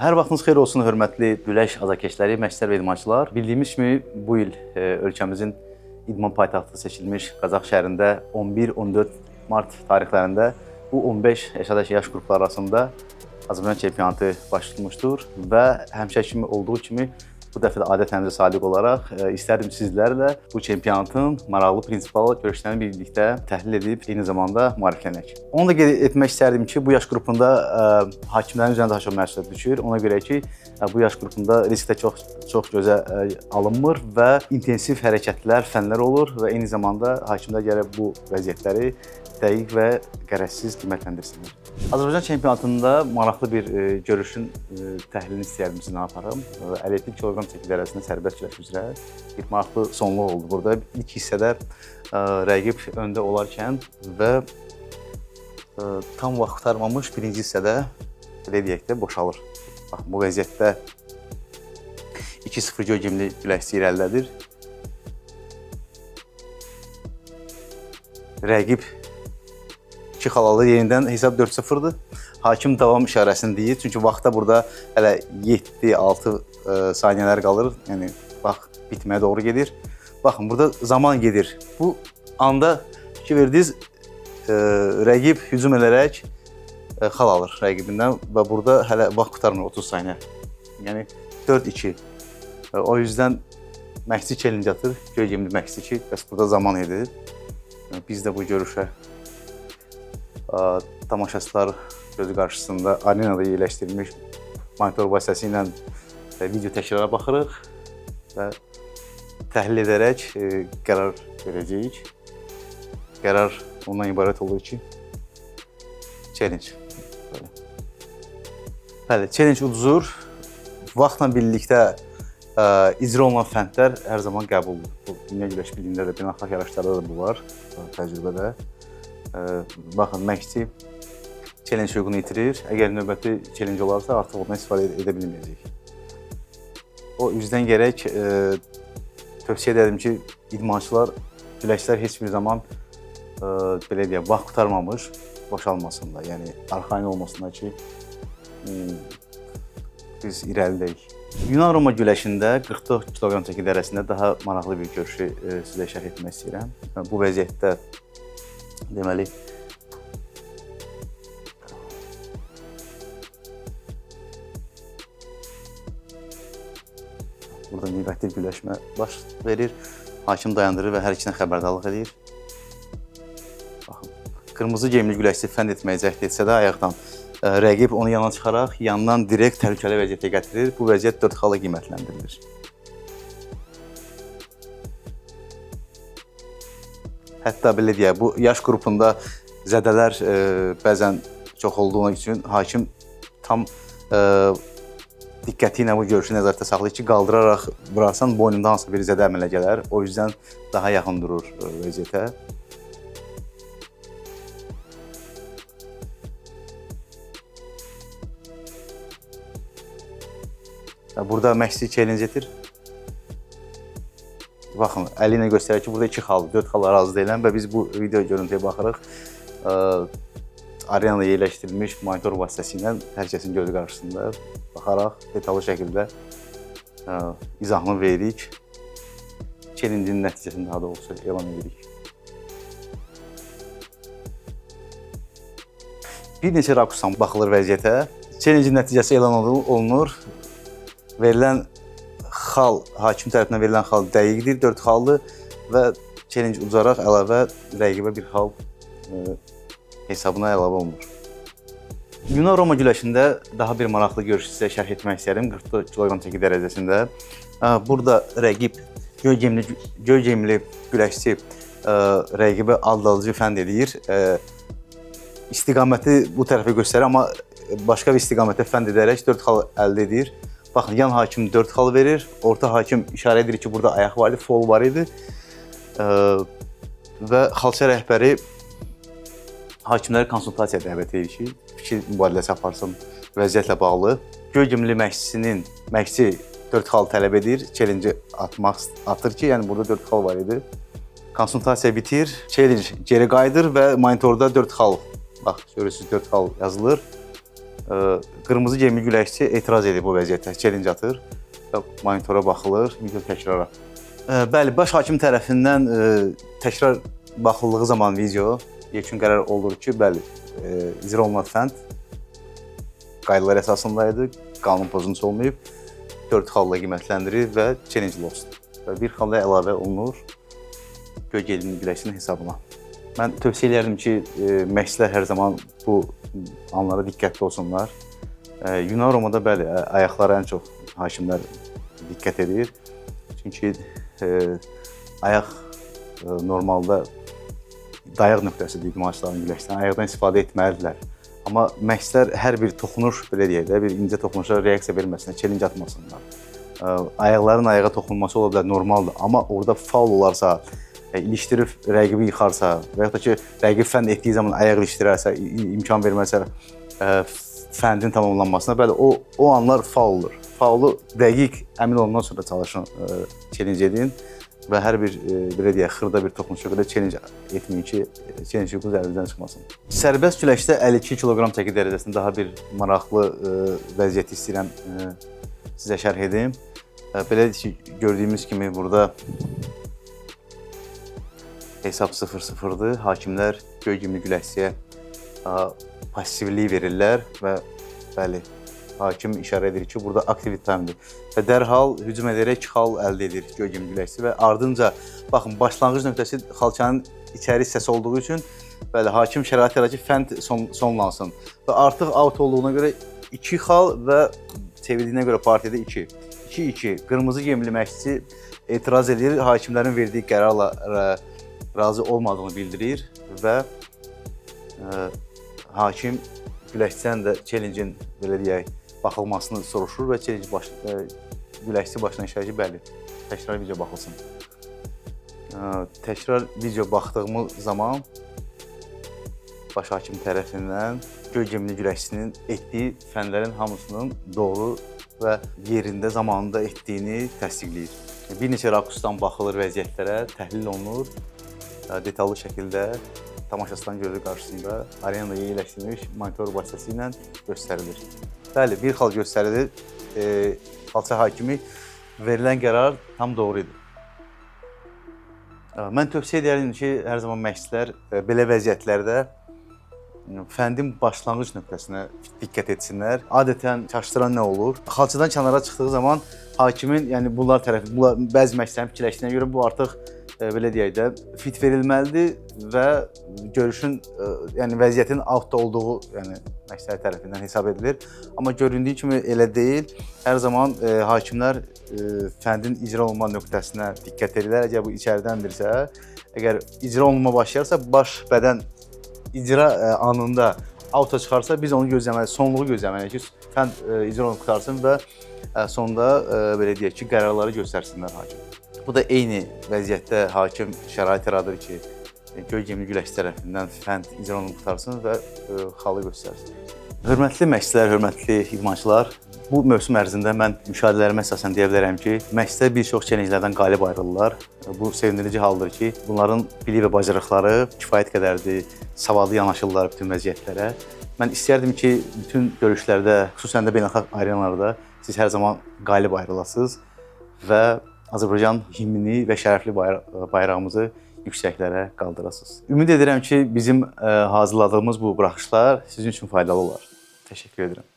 Hər vaxtınız xeyir olsun, hörmətli güləş azarkeşləri, məşqçilər və idmançılar. Bildiyimiz kimi bu il ölkəmizin idman paytaxtı seçilmiş Qazax şəhərində 11-14 mart tarixlərində bu 15 yaşadakı yaş qrupları arasında Azərbaycan çempionatı baş tutmuşdur və həmişə kimi olduğu kimi bu dəfə də adət-ənənəmizə sadiq olaraq istərdim sizlərlə bu çempionatın maraqlı prinsipial görüşlərini birlikdə təhlil edib eyni zamanda maariflənək. Onu da qeyd etmək istərdim ki, bu yaş qrupunda hakimlərin üzərinə daha çox məsuliyyət düşür. Ona görə ki, bu yaş qrupunda risk də çox gözə alınmır və intensiv hərəkətlər, fənlər olur və eyni zamanda hakimlər gərək bu vəziyyətləri dəqiq və qərəzsiz qiymətləndirsinlər. Azərbaycan çempionatında maraqlı bir görüşün təhlilini istəyərdim sizinlə aparım. 57 kiloqram çəki dərəcəsində sərbəst güləş üzrə bir maraqlı sonluq oldu burada. İlk hissədə rəqib öndə olarkən və tam vaxt qurtarmamış birinci hissədə belə deyək də boşalır. Bax, bu vəziyyətdə 2-0 göy geyimli güləşçi irəlidədir. Rəqib 2 xal alır, yenidən hesab 4-0-dır. Hakim davam işarəsini deyir, çünki vaxtda burada hələ 7-6 saniyələr qalır. Yəni vaxt bitməyə doğru gedir. Baxın, burada zaman gedir. Bu anda fikir verdiniz, rəqib hücum edərək xal alır rəqibindən və burada hələ vaxt qurtarmır 30 saniyə. Yəni 4-2. O yüzden məşqçi challenge atır, göy geyimli məşqçi ki, bəs burada zaman idi. Biz də bu görüşə tamaşaçılar gözü qarşısında arenada yerləşdirilmiş monitor vasitəsilə video təkrara baxırıq və təhlil edərək qərar verəcəyik. Qərar ondan ibarət olur ki, challenge. Bəli. Bəli, challenge uduzur. Vaxtla birlikdə icra olunan fəndlər hər zaman qəbuldur. Bu dünya güləş birliyində də, beynəlxalq yarışlarda da bu var, təcrübədə. Baxın, məşqçi challenge hüququnu itirir. Əgər növbəti challenge olarsa, artıq ondan istifadə edə bilməyəcək. O üzdən gərək tövsiyə edərdim ki, idmançılar, güləşçilər heç bir zaman belə deyək, vaxt qurtarmamış boşalmasınlar. Yəni arxayın olmasınlar ki, biz irəlidəyik. Yunan-Roma güləşində 44 kiloqram çəki dərəcəsində daha maraqlı bir görüşü sizə şərh etmək istəyirəm. Bu vəziyyətdə deməli, burada neqativ güləşmə baş verir. Hakim dayandırır və hər ikisinə xəbərdarlıq edir. Baxın, qırmızı geyimli güləşçi fənd etməyə cəhd etsə də ayaqdan rəqib onu yana çıxaraq yandan direkt təhlükəli vəziyyətə gətirir. Bu vəziyyət 4 xala qiymətləndirilir. Hətta belə deyək, bu yaş qrupunda zədələr bəzən çox olduğu üçün hakim tam diqqəti ilə bu görüşü nəzərdə saxlayır ki, qaldıraraq vurarsan boynunda hansısa bir zədə əmələ gələr. O yüzden daha yaxın durur vəziyyətə. Burada məşqçi challenge edir. Baxın, əli ilə göstərir ki, burada 2 xal, 4 xal razı deyiləm və biz bu video görüntüyə baxırıq. Arenada yerləşdirilmiş monitor vasitəsilə hər kəsin gözü qarşısında baxaraq detallı şəkildə izahını veririk. Challenge'in nəticəsini daha doğrusu elan edirik. Bir neçə rakursdan baxılır vəziyyətə. Challenge'in nəticəsi elan olunur. Verilən xal, hakim tərəfindən verilən xal dəqiqdir, 4 xaldır və challenge ucaraq əlavə rəqibə bir xal hesabına əlavə olunur. Yunan-Roma güləşində daha bir maraqlı görüş sizə şərh etmək istərdim 44 kiloqram çəki dərəcəsində. Burada rəqib göy geyimli güləşçi rəqibə aldadıcı fənd eləyir. İstiqaməti bu tərəfə göstərir, amma başqa bir istiqamətə fənd edərək 4 xal əldə edir. Baxın, yan hakim 4 xal verir, orta hakim işarə edir ki, burada ayaq var idi, fol var idi. Və xalça rəhbəri hakimləri konsultasiyaya dəvət edir ki, fikir mübadiləsi aparsın vəziyyətlə bağlı. Göy geyimli məşqçi 4 xal tələb edir, challenge atır ki, yəni burada 4 xal var idi. Konsultasiya bitir, challenge geri qayıdır və monitorda 4 xal, bax, görürsünüz 4 xal yazılır. Qırmızı geyimli güləşçi etiraz edir bu vəziyyətə, challenge atır və monitora baxılır, video təkrara. Bəli, baş hakim tərəfindən təkrar baxıldığı zaman video yekun qərar olur ki, bəli, icra olunan fənd qaydalar əsasında idi, qanun pozuntusu olmayıb, 4 xalla qiymətləndirir və challenge lost. Və bir xalla əlavə olunur göy geyimli güləşçinin hesabına. Mən tövsiyə edərdim ki, məşqçilər hər zaman bu anlara diqqətli olsunlar. Yunan Romada bəli, ayaqlara ən çox hakimlər diqqət edir. Çünki ayaq normalda dayaq nöqtəsidir idmançıların, güləşçilərin ayaqdan istifadə etməlidirlər. Amma məşqçilər hər bir toxunuş, belə deyək də, bir incə toxunuşa reaksiya verməsinlər, challenge atmasınlar. Ayaqların ayağa toxunması ola bilər, normaldır. Amma orada faul olarsa, ilişdirib rəqibi yıxarsa və yaxud da ki, rəqib fənd etdiyi zaman ayaq ilişdirərsə, imkan verməzsə fəndin tamamlanmasına, bəli, o anlar faul olur. Faulu dəqiq əmin olandan sonra çalışın, challenge edin və hər bir belə deyək, xırda bir toxunuşa görə challenge etməyin ki, challenge hüququnuz əlinizdən çıxmasın. Sərbəst güləşdə 52 kiloqram çəki dərəcəsində daha bir maraqlı vəziyyəti istəyirəm sizə şərh edim. Belə ki, gördüyümüz kimi burada hesab 0-0-dır. Hakimlər göy geyimli güləşçiyə passivlik verirlər və bəli, hakim işarə edir ki, burada active time'dir. Və dərhal hücum edərək xal əldə edir göy geyimli güləşçi və ardınca, baxın, başlanğıc nöqtəsi xalçanın içəri hissəsi olduğu üçün, bəli, hakim şərait yaradır ki, fənd sonlansın. Və artıq out olduğuna görə 2 xal və çevirdiyinə görə partiyada 2. 2-2. Qırmızı geyimli məşqçi etiraz edir, hakimlərin verdiyi qərarla razı olmadığını bildirir və hakim güləşçidən də challenge-in, belə deyək, baxılmasını soruşur və challenge güləşçi başına işləyir ki, bəli, təkrar video baxılsın. Təkrar video baxdığımız zaman baş hakim tərəfindən göy geyimli güləşçinin etdiyi fəndlərin hamısının doğru və yerində, zamanında etdiyini təsdiqləyir. Bir neçə rakursdan baxılır vəziyyətlərə, təhlil olunur. Detallı şəkildə tamaşaçıların gözü qarşısında arenada yerləşdirilmiş monitor vasitəsilə göstərilir. Bəli, bir xal göstərilir. Xalça hakimi verilən qərar tam doğru idi. Mən tövsiyə edərdim ki, hər zaman məşqçilər belə vəziyyətlərdə fəndin başlanğıc nöqtəsinə diqqət etsinlər. Adətən çaşdıran nə olur? Xalçadan kənara çıxdığı zaman hakimin, yəni bunlar tərəfi, bunlar, bəzi məşqçilərin fikirləşdiyinə görə bu artıq belə deyək də, fit verilməlidir və görüşün, yəni vəziyyətin outda olduğu, yəni məşqçilər tərəfindən hesab edilir. Amma göründüyü kimi elə deyil. Hər zaman hakimlər fəndin icra olunma nöqtəsinə diqqət edirlər. Əgər bu içəridəndirsə, əgər icra olunma başlayarsa, baş bədən icra anında outa çıxarsa, biz onu gözləməliyik, sonluğu gözləməliyik ki, fənd icra olunub qurtarsın və sonda belə deyək ki, qərarları göstərsinlər hakim. Bu da eyni vəziyyətdə hakim şərait yaradır ki, göy geyimli güləşçi tərəfindən fənd icra olunub qurtarsın və xalı göstərsin. Hörmətli məşqçilər, hörmətli idmançılar, bu mövsüm ərzində mən müşahidələrimə əsasən deyə bilərəm ki, məşqçilər bir çox challengelərdən qalib ayrılırlar. Bu sevindirici haldır ki, bunların biliyi və bacarıqları kifayət qədərdir, savadlı yanaşırlar bütün vəziyyətlərə. Mən istərdim ki, bütün görüşlərdə, xüsusən də beynəlxalq arenalarda siz hər zaman qalib ayrılasınız və Azərbaycan himnini və şərəfli bayrağımızı yüksəklərə qaldırasınız. Ümid edirəm ki, bizim hazırladığımız bu buraxışlar sizin üçün faydalı olar. Təşəkkür edirəm.